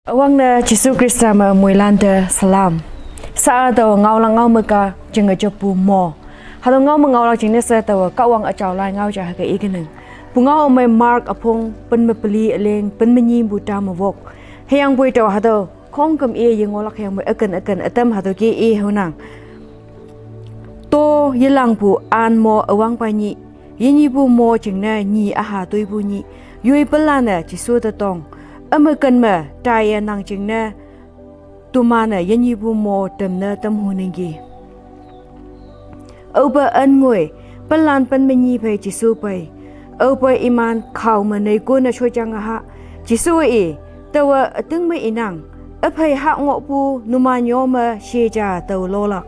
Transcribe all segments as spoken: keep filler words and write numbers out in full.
Üwangne Jesu Khrista me moilan te salam. Sa-a taowe ngaolak ngao me ka jinge jeppu mo. Hatüo ngao me ngaolak jingne she taowe Kahwang üjao lai ngao ja hüke ikenang. Pungao ümei Mark üpong pen me peli üleng pen me nyimpu ta me wok. Hüyangpoi taowe hatüo khongküm i ye ngohlak hüyangpoi üken üken ütam hatüo ke i haonang. To yelangpu an mo üwangpa nyih, yenyihpu mo jingne nyi üha toipu nyih, yoi pelan-e Jesu te tong, üme ken me taiye nang jingne toman-e yenyihpu mo temne tamhu ningki. Aope ün ngoi, pelan pen me nyi phei Jesu pei. Aope iman khao me neikon-e shojange ha, Jesu i, taowe üting me inang, üphei ha ngohpu numan yo me she ja tao lolak.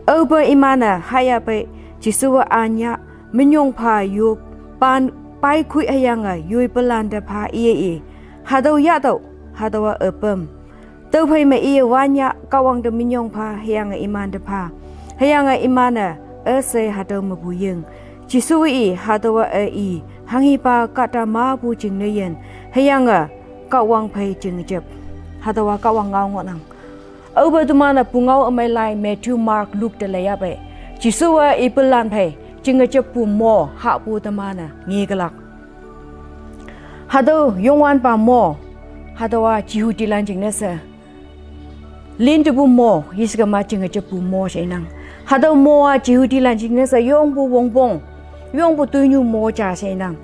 Aope iman-e haya pei, Jesuwe an yah, minyong pha yop, pan, pai khui hüyange yoi pelan te pha iye i. Hatüo yahtüoh, hatüowa üpüm. Tüophei me iye wan yah, Kahwang te minyong pha hüyange iman te pha. Hüyange iman-e üshei hatüo mepu ying. Jesu i hatüowa ü i, hanghipa kahta mapu jingne yin. Hüyange Kahwang phei jingjep. Hatüowa Kahwang ngao ngohnang. Aope toman-e pungao ümei lai Matthew, Mark, Luke te leiyahpei, Jesuwe ipelan phei jinge jeppu mo hahpu teman-e ngekelak. Hatüo Youngwanpa mo, hatüowa Jehudilan jingne she lintepu mo, yeshikema jinge jeppu mo she inang. Hatüo mo-a Jehudilan jingne she yongpu wongpong, yongpu toinyu mo ja she inang.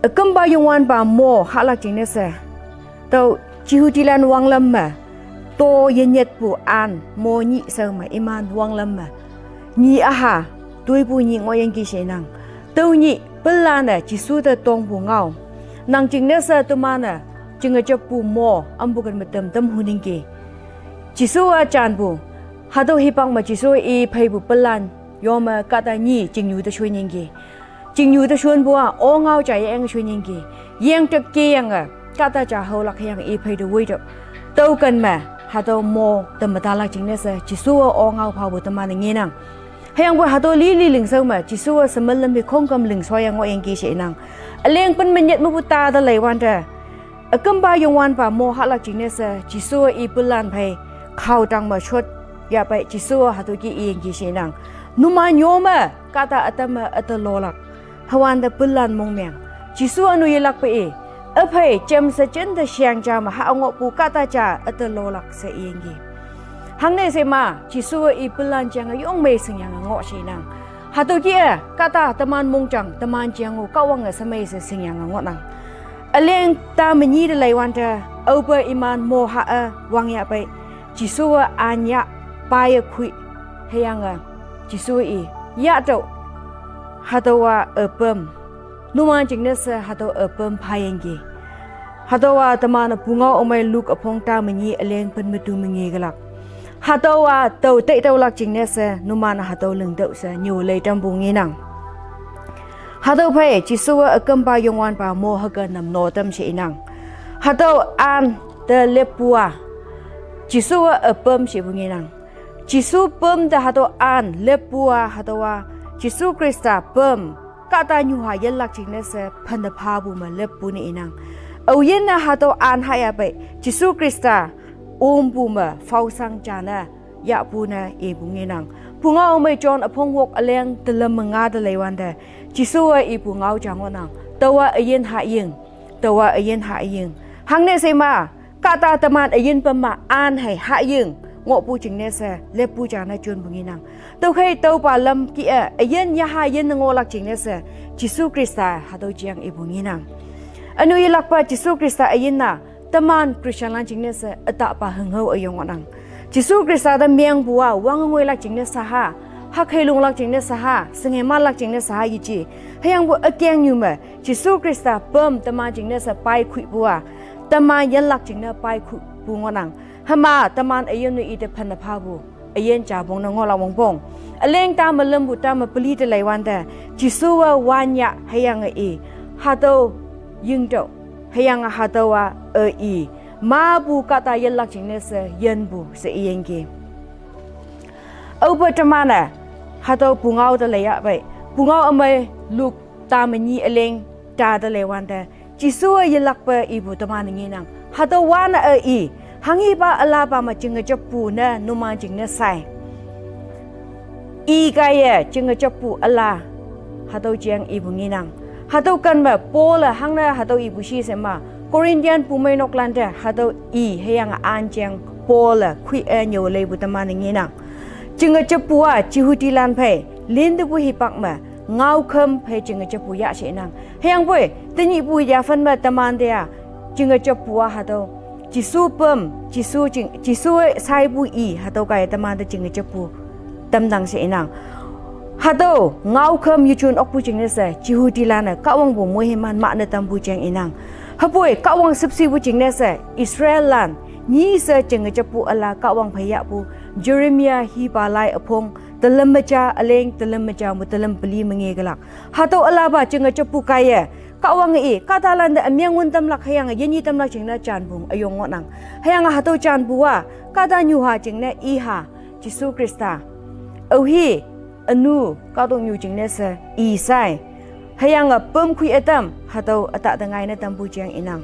Ükümpa Youngwanpa mo hahlak jingne she, tao Jehudilan wanglam me, to yenyetpu an mo nyih shao me iman wanglam me, nyi üha toipu nyih ngohyangki she inang. Tüo nyih pelan-e Jesu te tongpu ngao. Nang jingne she teman-e jinge jeppu mo ampu ken me tem tamhu ningki. Jesuwa janpu, hatüo hipak me Jesu i pheipu pelan yo me kahta nyi chingnyu te shonyangki. Chingnyu te shonpu-a o ngao ja yeng shonyangki. Yeng te keyange kahta ja haolak hüyange i phei te woitüoh. Tüoken me hatüo mo teme talak jingne she Jesuwe o ngao phapu teman-e ngenang. Hüyangpoi hatüo lili lingshao me Jesuwe shemelüm hi khongküm lingshoya ngohyangki she inang. Üleng pen me nyit mepu ta te leiwante, ükümpa Youngwanpa mo hahlak jingne she Jesuwe ipelan phei khao tang me shot yahpei Jesuwe hatüo ke iyangki she inang. Numan yo me kahta ütam me üte lolak. Hüwante pelan mongmeng. Jesuwe nu yelakpe i, üphei jamshe jinte sheang ja me ha ngohpu kahta ja üte lolak she iyangki. Hangne she ma, Jesuwe ipelan jange yong mei shingyange ngoh she inang. Hatüo ke-e kahta teman mongjang teman jeng-o Kahwange shemei she shingyange ngohnang. Üleng ta me nyi te leiwante, aope iman mo ha-e wangyahpei, Jesuwe an yah, paye khui, hüyange Jesu i, yahtüoh, hatüowa üpüm. Numan jingne she hatüo üpüm phayangki. Hatüowa teman-e pungao ümei Luke üpong ta me nyi üleng pen me tu me ngekelak. Hatüowa tao teitüolak jingne she numan hatüo lingtüoh she nyu lei tampu ngenang. Hatüo phei Jesuwe ükümpa Youngwanpa mo hüke nam no tam she inang. Hatüo an te leppu-a Jesuwe üpüm shepu ngenang. Jesu püm te hatüo an leppu-a hatüowa Jesu Khrista püm kahta nyuha yelak jingne she phenne phapu me leppu ne inang. Aoyinne hatüo an hayahpei Jesu Khrista ompu me phaosang jane yahpu ne ipu ngenang. Pungao ümei John üpong wok üleng telüm me nga te leiwante, Jesuwe ipu ngao ja ngohnang. Taowa üyin hahying. Taowa üyin hahying. Hangne she ma, kahta teman üyin pema an hei hahying ngohpu jingne she leppu jane jonpu ngenang. Tüokhei tüopa lam kih-e üyin yaha yin ngohlak jingne she Jesu Khrista hatüo jeang ipu ngenang. Ünu yelakpa Jesu Khrista üyin-a teman Christianlan jingne she ütahpa hünghao üyong ngohnang. Jesu Khrista te mengpu-a wange ngoilak jingne she ha, hakhei longlak jingne she ha, shinge malak jingne she ha yeji. Hüyangpu ükengnyu me Jesu Khrista püm teman jingne she pai khuipu-a, teman yelak jingne pai khuipu ngohnang. Hüma teman üyin nu ite phenne phapu üyin japong ne ngohlak wongpong. Üleng ta me lümpu ta me peli te leiwante, Jesuwe wan yah hüyange i, hatüo yingtüoh, hüyange hatüowa e i, mapu kahta yelak jingne she yinpu she iyangki. Aope teman-e hatüo pungao te leiyahpei, pungao ümei Luke ta me nyi üleng ta te leiwante, Jisu-a yelakpe ipu teman-e ngenang. Hatüo wan-e i, hanghipa ülapa me Chingejeppu ne numan jingne sai. I kaiye Chingejeppu üla, hatüo jeng ipu ngenang. Hatüo ken me Paul-e hangne hatüo ipu shi she ma, Corinthian pumeinoklan te hatüo i hüyange an jeng Paul-e khui-e nyüo leipu teman-e ngenang. Chingejeppu-a Jehudilan phei lintepu hipak me ngaokhüm phei Chingejeppu yah she inang. Hüyangpoi tenyihpu yaphen me temante-a Chingejeppu-a hatüo Jesu püm, Jesu jing, Jesu saipu i hatüo kaiye temante Chingejeppu tamnang she inang. Hatüo ngaokhüm yejun okpu jingne she Jehudilan-e Kahwangpu moiman mahne tampu jeng inang. Hüpoi Kahwang shüpshipu jingne she Israellan nyi she Chingejeppu üla Kahwang phei yahpu Jeremia hipa lai üpong telüm me ja üleng telüm me ja mu telüm peli me ngekelak. Hatüo ülapa Chingejeppu kaiye Kahwange i, kahtalante ümeng wün tamlak hüyange yinyi tamlak jingne janpu üyong ngohnang. Hüyange hatüo janpu-a, kahtanyuha jingne iha, Jesu Khrista. Aohi, ünu, kahtoknyu jingne she, i sai. Hüyange pümkhui ütam, hatüo ütah te ngaine tampu jeng inang.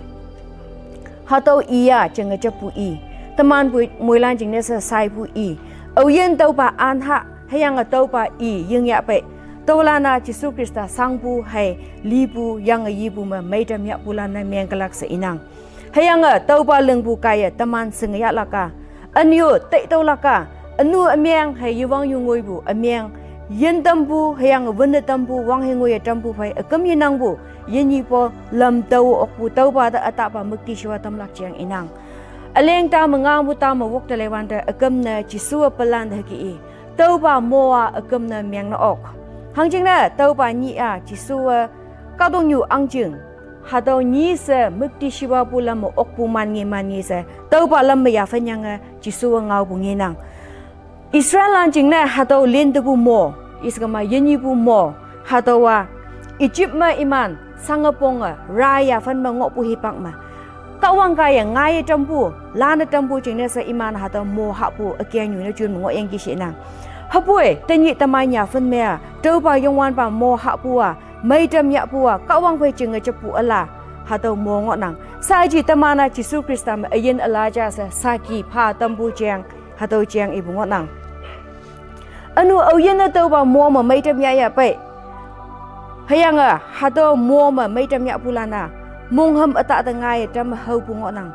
Hatüo i-a Chingejeppu i. Teman pui moilan jingne she saipu i. Aoyin tüopa anha, hüyange tüopa i yingyahpei. Tüolan-a Jesu Khrista shangpu hei lipu yange yipu me meitam yahpulan-e mengkelak she inang. Hüyange tüopa lingpu kaiye teman shinge yahlak-a. Ünyo teitüolak-a. Ünu ümeng hei yewang yu ngoipu ümeng. Yin tampu hüyange wünne tampu wang hei ngoiye tampu phei üküm yenangpu. Yinnyipo lam tao okpu tüopa te ütahpa müktishiwa tamlak jeng inang. Üleng ta me ngaopu ta me wok te leiwante üküm ne Jesu-a pelan te hüke i. Tüopa mo-a üküm ne mengne ok. Hangjingne tüopa nyih-a Jesu-a kahtoknyu angjing. Hatüo nyi she müktishiwapu lam me okpu man nge man nge she. Tüopa lam me yaphenyange Jesu-a ngaopu ngenang. Israellan jingne hatüo lintepu mo. Iskema yinnyipu mo. Hatüowa Egypt me iman, shange ponge, ra yaphen me ngohpu hipak me. Kahwang kaiye ngaiye tampu, lane tampu jingne she iman hatüo mo hahpu ükengnyu ne jun me ngohyangki she inang. Hüpoi, tenyih teman yaphen me-a, tüopa Youngwanpa mo hahpu-a, meitam yahpu-a, Kahwang phei Chingejeppu üla, hatüo mo ngohnang. Saji teman-a Jesu Khrista me üyin üla ja she, saki pha tampu jeng, hatüo jeng ipu ngohnang. Ünu aoyin-e tüopa mo me meitam yah yahpei. Hüyange hatüo mo me meitam yahpulan-a, monghüm ütah te ngaiye tam haopu ngohnang.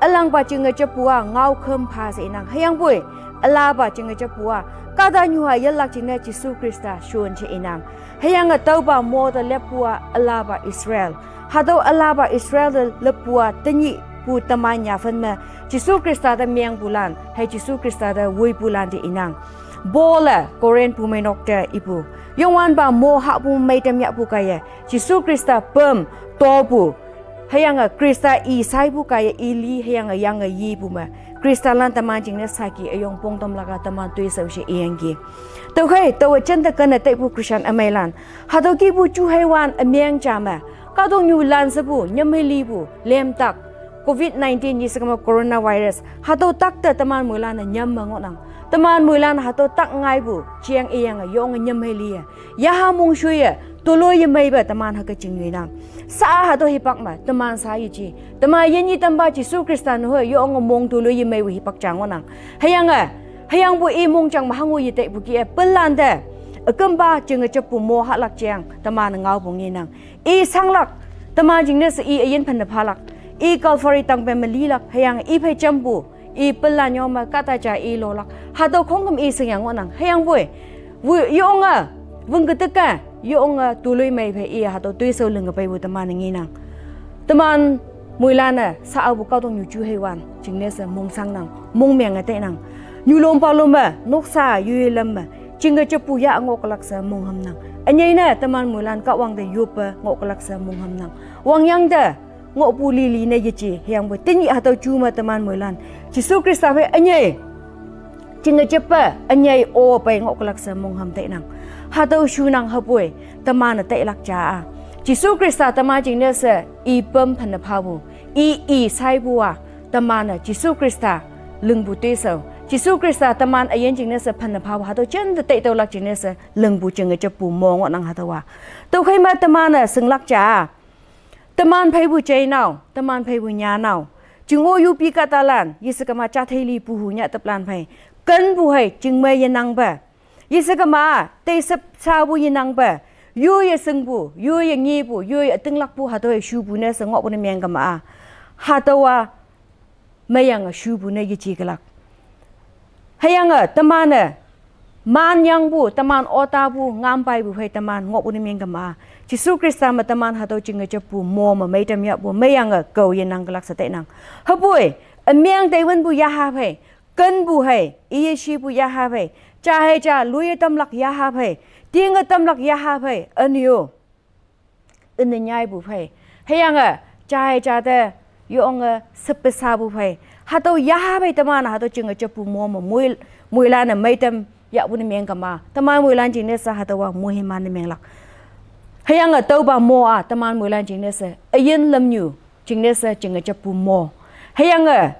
Ülangpa Chingejeppu-a ngaokhüm pha she inang. Hüyangpoi, ülapa Chingejeppu-a, kahtanyuha yelak jingne Jesu Khrista shon she inang. Hüyange tüopa mo te leppu-a ülapa Israel. Hatüo ülapa Israel te leppu-a tenyihpu teman yaphen me Jesu Khrista te mengpulan, hei Jesu Khrista te woipulan te inang. Paul-e Corinth pumeinok te ipu. Youngwanpa mo hahpu meitam yahpu kaiye. Jesu Khrista püm topu. Hüyange Khrista i saipu kaiye i li hüyange yange yipu me. Khristalan teman jingne saki üyong pongtamlak-a teman toishao she iyangki. Tüokhei, taowe jente kene teipu Christian ümeilan. Hatüo kihpu juheiwan ümeng ja me. Kahtoknyu lan shepu, nyamhei lipu, lemtak. Covid nineteen yesakema coronavirus. Hatüo tak te teman moilan-e nyam me ngohnang. Teman moilan hatüo tak ngaipu, jeng iyange yonge nyamhei liye. Yaha mongshoiye, toloi yemeipe teman hüke chingnyoinang. Sa hatüo hipak me, teman sa yeji. Teman yinnyi tampa Jesu Khrista ne hoi, yonge mong toloi yemeipu hipak ja ngohnang. Hüyange, hüyangpu i mongjang me hango yeteipu kih-e, pelante. Ükümpa Chingejeppu mo hahlak jeng, teman ngaopu ngenang. I shanglak, teman jingne she i üyin phenne phalak. I Calvary tangpe me lilak, hüyange i phei jampu, i pelan yong me kahta ja i lolak. Hatüo khongküm i shingyang ngohnang, hüyangpoi. Wu yonge, wüngke teke, yonge toloi mei phei i hatüo toishao linge peipu teman-e ngenang. Teman moilan-e, sa apu kahtoknyu juheiwan, jingne she mongshangnang, mongmenge teinang. Nyulongpa lome, noksa yoilam me, Chingejeppu yah ngohlak she monghümnang. Ünyei ne teman moilan Kahwang te yoppe ngohlak she monghümnang. Wangyang te ngohpu lili ne yeje hüyangpoi tenyih hatüo ju me teman moilan Jesu Khrista phei ünyei. Chingejeppe ünyei o pei ngohlak she monghüm teinang. Hatüo shunang hüpoi teman-e teilak ja-a. Jesu Khrista teman jingne she i püm phenne phapu. I i saipu-a teman-e Jesu Khrista lingpu toishao. Jesu Khrista teman üyin jingne she phenne phapu hatüo jente teitüolak jingne she lingpu Chingejeppu mo ngohnang hatüowa. Tüokhei me teman-e shinglak ja-a. Teman phei bu jai nao, teman phei bu nya nao. Jing o yu pi kahtalan, yese kema jathei li puhu nyah teplan phei. Ken bu hei, jing me yenang pe. Yese kema, tei sep sa bu yenang pe. Yu ye seng bu, yu ye ngi bu, yu ye tinglak bu, hatüo hei shu bu ne se ngoh bu ne meng kema. Hatüowa, meyange shu bu ne yeji kelak. Hüyange teman-e, man yangpu, teman otapu, ngampai pu phei teman ngohpu ne meng kema. Jesu Khrista me teman hatüo jinge jeppu mo me meitam yahpu, meyange kao yenang kelak she tainang. Hüpoi, ümeng teiwünpu yaha phei, kenpu hei, iye shipu yaha phei, ja hei ja, loiye tamlak yaha phei, tinge tamlak yaha phei, ünyo. Üne nyaipu phei. Hüyange, ja hei ja te, yonge, seppe sapu phei. Hatüo yaha phei teman, hatüo jinge jeppu mo me, moi, moilan-e meitam, yahpu ne meng kema. Teman moilan jingne she hatüowa moiman ne menglak. Hüyange, tüopa mo-a, teman moilan jingne she, üyin lamnyu, jingne she, jinge jeppu mo. Hüyange,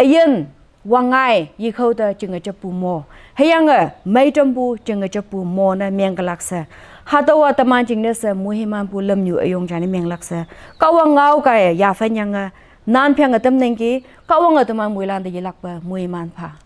üyin, wangngai, yekhao te jinge jeppu mo. Hüyange, meitampu jinge jeppu mo ne meng kelak she. Hatüowa teman jingne she, moimanpu lamnyu üyong ja ne menglak she. Kahwang ngao kaiye, yaphan yange, nan phange tamnangki, Kahwange teman moilan te yelakpe, moiman pha.